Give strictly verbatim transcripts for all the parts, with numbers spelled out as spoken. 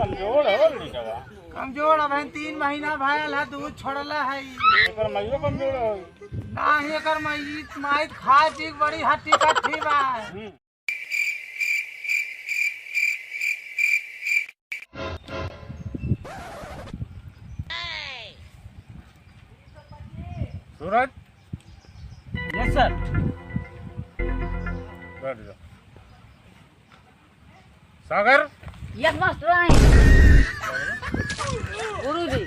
कमजोर है वो लड़का। कमजोर, अबहिन तीन महीना भयल है, दूध छोड़ला है। एकर माइयो कमजोर है। नाही, एकर माई, माई त खाए पी के बड़ी हट्टी कट्ठी बा। हम्म। सूरज। Yes sir। बैठ जा। सागर। Yes मास्टराइन। गुरुजी।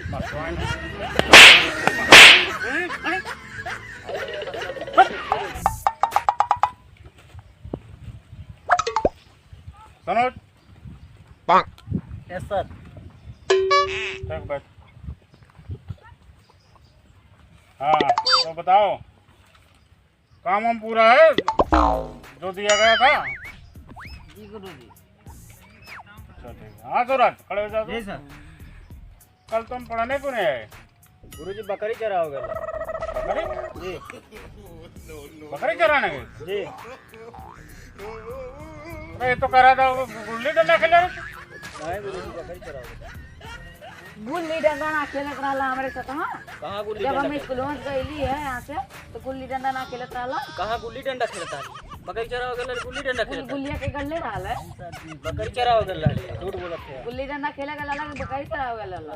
सनोज। Yes sir। ठीक, बैठ। हाँ, तो बताओ, काम वाम पूरा है जो दिया गया था? जी गुरुजी। अच्छा, ठीक है। हाँ सूरज, खड़े हो जाओ। जी sir। कल तुम पढ़ने क्यों नहीं आए? गुरुजी, बकरी चरावे गए। बकरी? जी। बकरी चराने गए? जी। अरे, ये तो कह रहा था वो गुल्ली डंडा खेले रहे। नहीं गुरुजी, बकरी चरावे गए। गुल्ली डंडा ना खेलत रहला हमरे साथ, हाँ? कहाँ गुल्ली जब डंडा हम खेलत? स्कूल में गईली है यहाँ से, तो गुल्ली डंडा ना खेलत रहला। कहाँ गुल्ली डंडा खेलत रहली? बकरी चरावे गए गुल्ली डंडा गुल-, खेलत रहली। गुल्लिया के गल्ले रहल है। बकरी चरावे गए रहली, झूठ बोलत है। गुल्ली डंडा खेले गए रहला, बकरी चरावे गए रहला।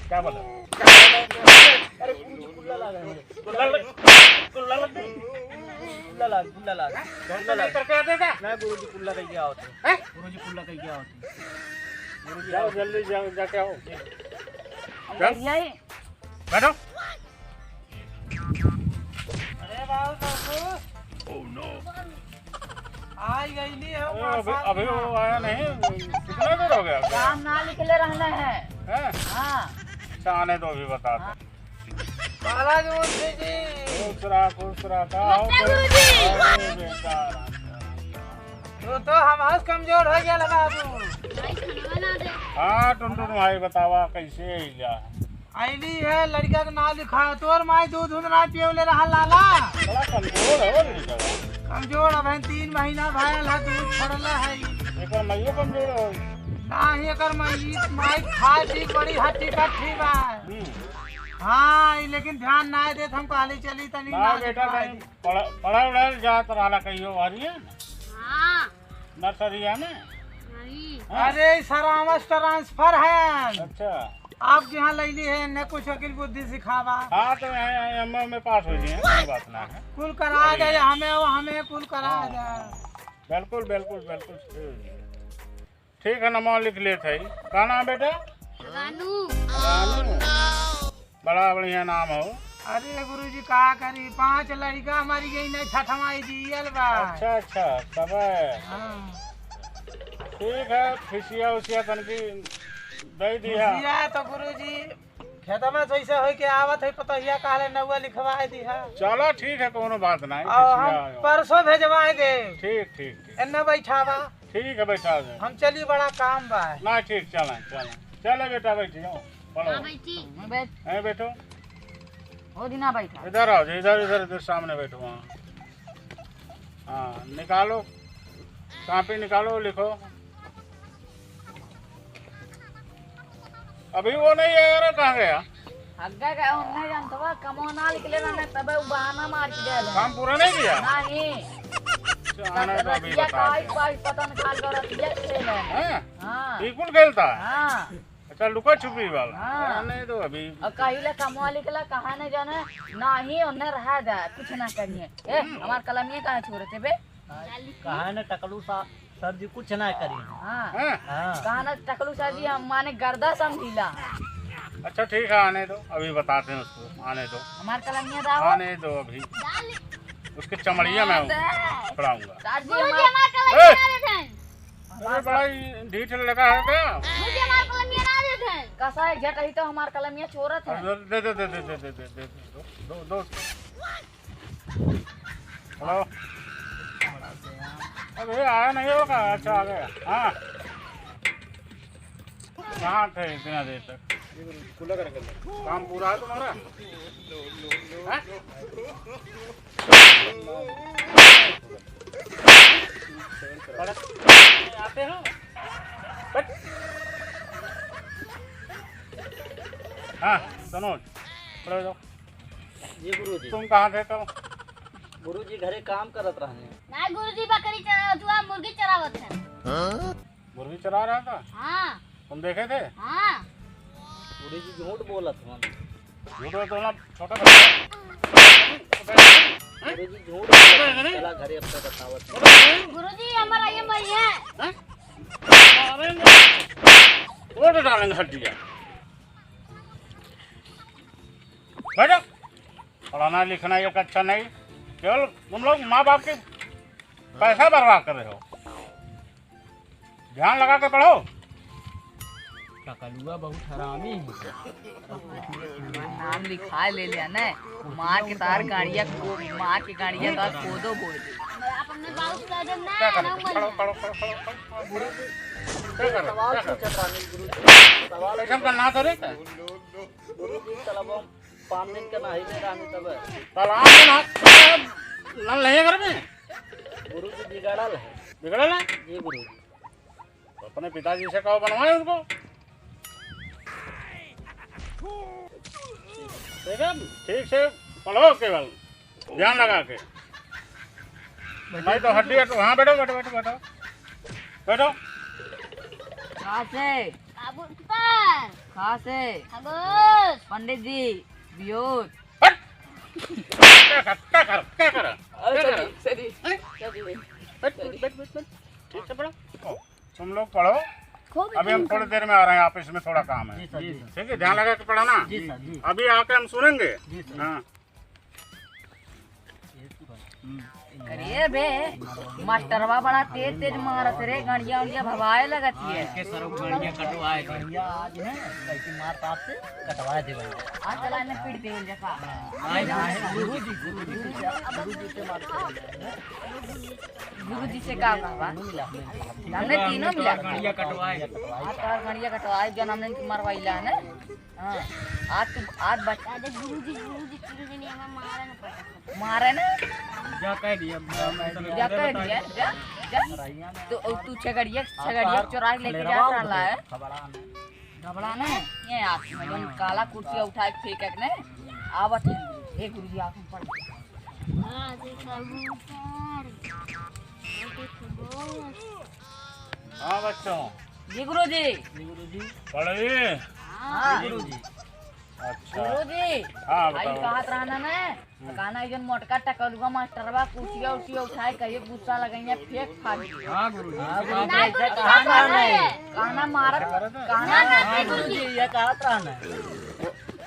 क्या बोला? अरे गुरुजी, कुल्ला लाग है। कुल्ला लग, कुल्ला लग। कुल्ला लाग, कुल्ला लाग। घर पे कुल्ला लाग। लेकर के आते थे? नहीं गुरुजी, कुल्ला कहीं गया होते। हैं? गुरुजी, कुल्ला कहीं गया होते। गुरुजी, जाओ, आओ। जल्दी जाओ, जाके आओ। चल। यही। बैठो। अरे बाबू, बाबू। आई गईली है, अरे, अभी, अभी वो आया नहीं, कितना देर हो गया? काम ना निकले रहना है। हैं? हाँ। अच्छा, आने दो, अभी बताते हैं। हाँ। महाराज मुंशी जी। खुश रहा, खुश रहा, का हो? नमस्ते गुरुजी। अरे बेटा, राम राम। तू तो हमसे कमजोर हो गया बाबू। भाई, खाना बना दे। हाँ, टुनटुन भाई, बतावा, कैसे अइला? अइली है, लड़का के नाम लिखा। तोर माई दूध उध ना पियवले रहा लाला। बड़ा कमजोर है वो लड़का। कमजोर, अबहिन तीन महीना भयल है, दूध छोड़ले है। एकर माइयो कमजोर हो। नाही, एकर माई, माई खाए पी बड़ी हट्टी कट्ठी बा। हम्म। हाँ, ई लेकिन ध्यान ना देत, हम कहली चली तनी ना ना बेटा, दिखवाई। नहीं, पढ़ा, पढ़ा उढ़ा जात रहला कहियो, आ रही है ना? हाँ। नर्सरिया में? नहीं। हाँ। अरे, ई सरावस transfer है। अच्छा। आपके यहाँ लैली है, इन्हें कुछ अकिल बुद्धि सिखावा। हाँ, तो यहाँ, यहाँ एमए में पास हो गए हैं, कोई बात ना है। कुल करा दे, हमें वो, हमें कुल करा दे। बिल्कुल, बिल्कुल, बिल्कुल। ठीक है, नाम लिख लेत है। का नाम बेटा? रानू। रानू। बड़ा बढ़िया नाम हो। अरे गुरुजी, का करी, पांच लड़िका मरि गई ना, छठवां ई जियल बा। अच्छा, अच्छा, तब है। हाँ। ठीक है, फिसिया उसिया तनकी दे दिया। फिसिया तो गुरुजी, खेतवा से ऐसे होई के आवत है, पतोहिया कहले नौवा लिखवाए दिहा। चलो ठीक है, कोनो बात नहीं, और हम फिसिया। परसों भेजवाए दे। ठीक, ठीक, ठीक। एन्ने बैठावा। ठीक है, बैठा दे। हम चली, बड़ा काम बा। ना, ठीक, चलें, चलें। चले बेटा, बैठ जाओ, पढ़ो। हाँ, बैठी। मैं बैठ। हैं, बैठो। हो दिना बैठा। इधर आओ जी, इधर, इधर, इधर सामने बैठो, हाँ। हाँ, निकालो, कॉपी निकालो, लिखो। अभी वो नहीं आया रे, कहाँ गया? हग्गा का उन्हें जानतवा, कमवा ना निकले ना, तबे उ बहाना मार के गए। काम पूरा नहीं किया? नहीं। अच्छा, आने दो, अभी रतिया बताते का हैं। आई, आई पता न काल का रतिया खेल है। हैं? हाँ। बिल्कुल खेलता है? हाँ। अच्छा, लुका छुपी वाला? हाँ। आने दो अभी। और कहिले कमवा निकला, कहाँ नहीं जाना, ना ही उन्हें रहा जा, कुछ ना करिए। ए, हम्म। हमार कलमिया कहाँ छोड़ते बे? कहा न टकलू सा, सर जी कुछ ना करी। हाँ। हैं? हाँ। कहा न टकलू सर जी, हम माने गर्दा समझीला। अच्छा ठीक है, आने दो, अभी बताते हैं उसको, आने दो। हमार कलमिया दाओ। आने दो अभी। उसके चमड़िया में हाँ, दे। खड़ाऊंगा। सर जी, गुरुजी, हमार हमार कलमिया ए! ना देते हैं। अरे बड़ा ही ढीठ लड़का है क्या? गुरुजी, हमार कलमिया ना देते हैं। कसा है, झट ही तो हमार कलमिया चोरत है। अरे दे, दे, दे। दो, दो, दो। हेलो। अबे आया नहीं होगा, अच्छा आ गया। हाँ। कहाँ थे इतना देर तक? काम पूरा है तुम्हारा? हाँ? बड़ा आते हो? बट हाँ, तनोज, खड़े हो जाओ। जी गुरुजी। तुम कहाँ थे कल? गुरुजी, घरे काम करत रहने। ना गुरुजी, बकरी चरावत हुआ, मुर्गी चरावत है। हाँ? मुर्गी चरा रहा था? हाँ। तुम देखे थे? हाँ। गुरुजी, झूठ बोलत हन। झूठ बोलत हो ना, छोटा था। गुरुजी, झूठ बोलत हन। चला घरे, अब तो बतावत हन। गुरुजी, हमारा ये मई है। हाँ? मारेंगे। तोड़ डालेंगे हड्डियाँ। बैठो। पढ़ना लिखना एक अच्छा नहीं, केवल तुम लोग माँ बाप के पैसा बर्बाद कर रहे हो। ध्यान लगा के पढ़ो। टकलुआ बहुत हरामी है। नाम लिखा ले लिया ने, मार के तार गाड़िया को, मार के गाड़िया तार खोदो बोल दे। अपने बाबू से कह दे ना, क्या कर रहे हो? पढ़ो, पढ़ो, पढ़ो, पढ़ो, पढ़ो। क्या कर रहे हो? सवाल क्या कर रहे हो? पूछत रहनी गुरुजी। सवाल कैसे हम करना था रे? गुरुजी, तलबम पाँच दिन का नहाई ले रहनी तब। तालाब में नहा-, नल नहीं है घर में? गुरुजी बिगड़ल है। बिगड़ल है? जी गुरुजी। तो अपने पिताजी से कहो बनवाए उनको। ठीक है, ठीक से पढ़ो केवल, ध्यान लगा के। नहीं तो हड्डी है तो, हाँ, बैठो, बैठो, बैठो, बैठो। बैठो। कहाँ से? काबुल पर। कहाँ से? खगोश। पंडित जी, बियोज। हट! क्या कर, क्या कर, क्या कर? अरे, क्या कर? सॉरी, सॉरी। हैं? सॉरी। बैठ, बैठ, बैठ, बैठ, बैठ। ठीक से पढ़ो। ओ, तुम लोग पढ़ो। खूब अभी हम थोड़ी देर में आ रहे हैं, ऑफिस में थोड़ा काम है। जी, सर, जी, सर। ठीक है, ध्यान लगा के पढ़ना। जी, सर, जी। अभी आके हम सुनेंगे। जी, सर। हाँ। अरे बे, मास्टरवा बड़ा तेज तेज मारत रे, गड़िया उड़िया भवाए लगत है। के सर गड़िया कटवाए दे। गड़िया आज है, कैसे मार ताप से कटवाए दे भैया। आज चला ने पीट दे जका। आज गुरुजी, गुरुजी, गुरुजी से मार। गुरुजी से का कहवा? हमने तीनों मिला। गड़िया कटवाए। आज तार गड़िया कटवाए, जन हमने मरवाइला है ना। हाँ, आज तू, आज बच- अरे गुरुजी, गुरुजी, तीन दिन यहाँ मारे न पड़ा। मारे ना? जा कह दिया, जा कह दिया, जा, जा। तो तू छगड़िया, छगड़िया चोरा के लेके जा रहा है। घबड़ा ना, ये आँख में जौन काला कुर्सिया उठा के फेंक के ने, आवत है। हे गुरुजी, आँख में पड़। हाँ, देखा, ऊपर। हाँ बच्चों। जी गुरुजी। जी गुरुजी। पढ़ी? हाँ। जी गुरुजी। अच्छा। गुरुजी, हाँ, भाई बताओ। कहत रहना ना, हम्म। कहना, "ई जौन मोटका टकलुआ मास्टरवा कुर्सिया उर्सिया उठाए, कहियो गुस्सा लगइया, फेंक फाड़ दियो।" हाँ गुरुजी। हाँ गुरुजी, ना, ऐसे गुरुजी, कहत ना रहना है। कहना मारत, कहना ना, हाँ गुरुजी, ये कहत रहना है।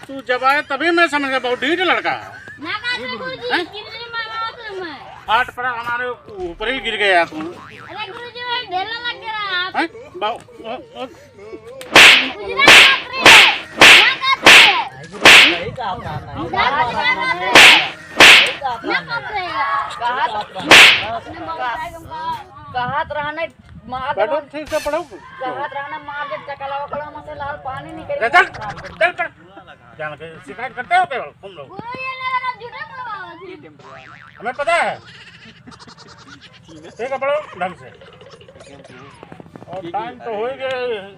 तू जब आए तभी मैं समझ गया, बहुत ढीठ लड़का है। ना कहते गुरुजी, हैं? कितने मारा होते मैं। फाट पड़ा हमारे ऊपर ही गिर गया तू। अरे गुरुजी, मैं ढेला लग गया आप। हैं? बा-, ओ, ओ। गुरुजी, ना काट रहे हैं। ना काट रहे हैं। गुरुजी, सही कहा था, नहीं ना काट रहे हैं। सही कहा था। ना काट रहे हैं। कहा था, कहा था, कहा था, मार बैठो, ठीक से पढ़ो। कहत रहना मार के चकला वकला में से लाल पानी निकल रे, चल, चल, चल। जान के शिकायत करते हो केवल तुम लोग। गुरु ये ना लगा, झूठा बोल रहा है। हमें पता है। ठीक है, पढ़ो ढंग से। और टाइम तो हो ही गया है।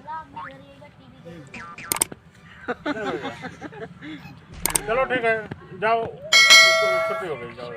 चलो ठीक है, जाओ, छुट्टी हो गई, जाओ।